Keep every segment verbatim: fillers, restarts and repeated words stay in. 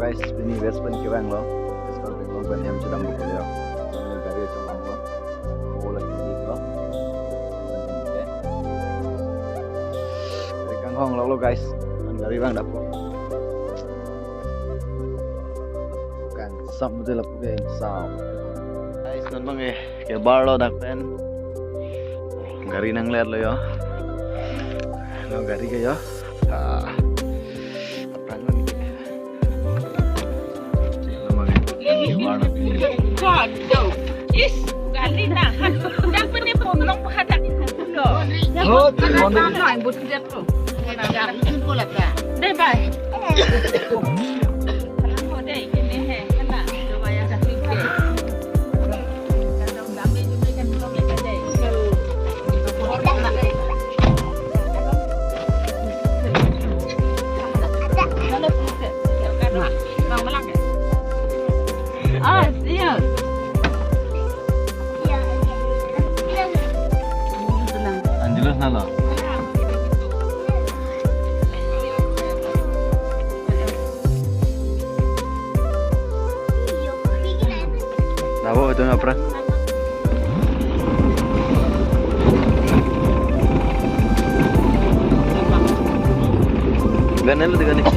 Guys, pini West pen kevanglo. West pen kevang pen hem chedam buklo. Gari chong lo. Bola kini lo. Gari kanghong lo, guys. Non gari vangdappo. Kangsam betul lapu ke sao. Guys, non bang eh, kebarlo dak pen. Gari nanglerlo yo. Lo gari ke yo. Ah. Apran non ke. Lo bang eh, kebarlo. Kodo. Is, gari na. Dak pen ni ponlong pahadak. Lo. Oh, di ponlong. Dai, bai. Ah, iya. Angelus nalo. Nabo itu ngapra? Ganun lo, ganun.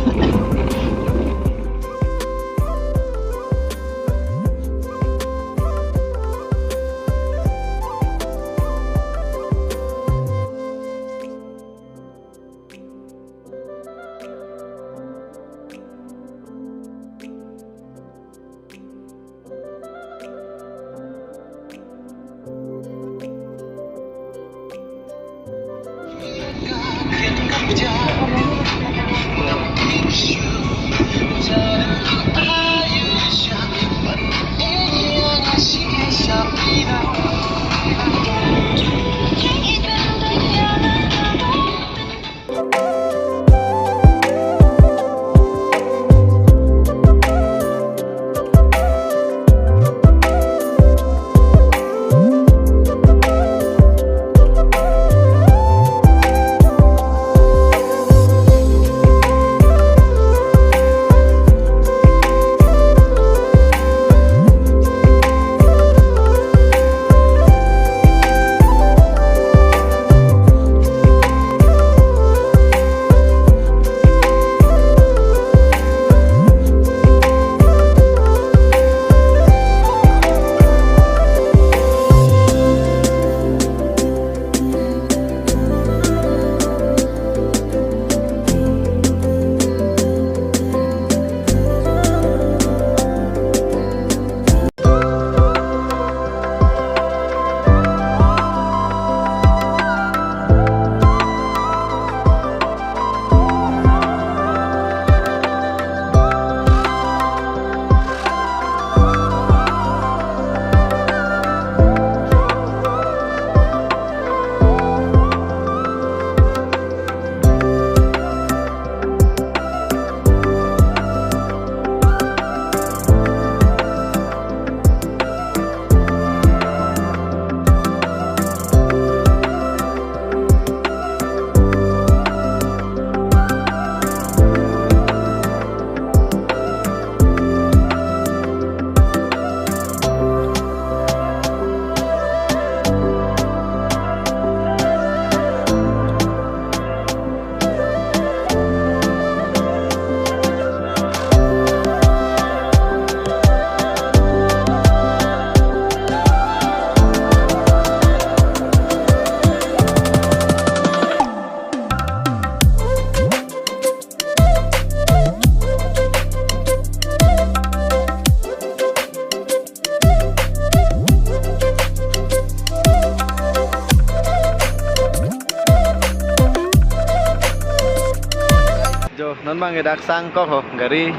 Jo, non bang ke dak sangkok ho, gari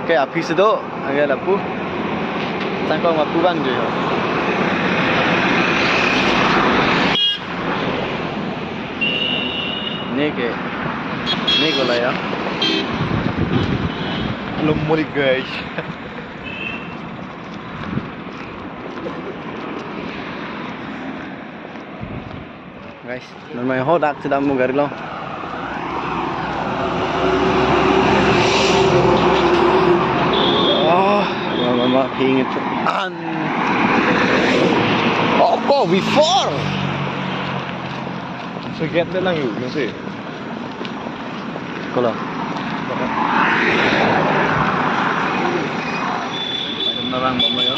ke aphi si do, age lapu. Sangkok ma pu bang jo ho. Ne ke, ne ko la ya. Lumuri, guys. Guys, non mai ho dak chedam mo gari lo. An. Oh, ko before. So get the lang yun, no si. Ko lang. Narang bom lo yo.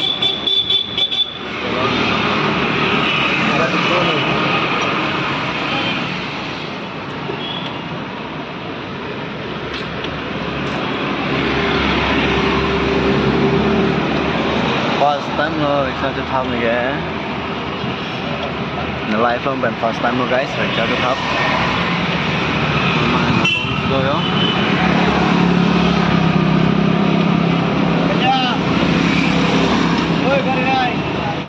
First time lo rickshaw chethap neke. Ne life along pen first time lo guys, rickshaw chethap. Mama na bom sudo yo.